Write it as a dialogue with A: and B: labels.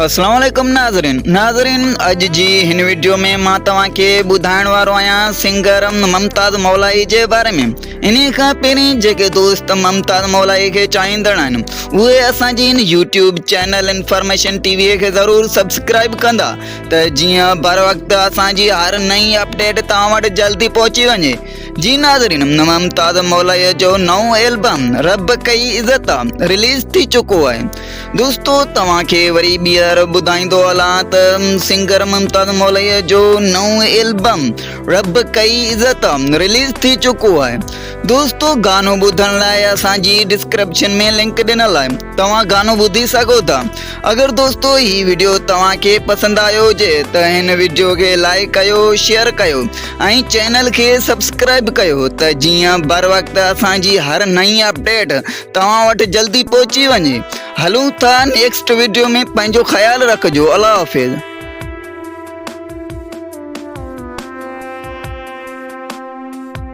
A: اسلام عليڪم ناظرين ناظرين اڄ جي هن وڊيو ۾ مان توهان کي ٻڌائڻ وارو آهيان سنگر ممتاز مولائي جي باري ۾ انهي کان پهرين جيڪي دوست ممتاز مولائي کي چاهيندڙ آهن اهي اسان جي هن YouTube channel information T V کي ضرور سبسڪرائب ڪندا ته جيئن بر وقت اسان جي هر نئين اپڊيٽ توهان وٽ جلدي پهچي وڃي جي ناظرين ممتاز مولائي جو نئون البم رب ڪئي عزت آ رليز ٿي چڪو آهي دوستو توهان کي وري ٻيهر ٻڌائيندو هلان ته سنگر ممتاز مولائي جو نئون البم رب ڪئي عزت آ رليز ٿي چڪو آهي دوستو گانو ٻڌڻ لاء اسان جي ڊسڪرپشن ۾ لنڪ ڏنل آهي توهان گانو ٻڌي سگهو ٿا اگر دوستو هي وڊيو توهان کي پسند آيو هجي ته هن وڊيو کي لائيڪ ڪيو شيئر ڪيو ۽ چينل کي سبسڪرائب ڪيو ته جيئن بر وقت اسان جي هر نئين اپڊيٽ توهان وٽ جلدي پهچي وڃي هلون ٿا نيڪسٽ وڊيو ۾ پنهنجو خيال رکجو الله حافظ.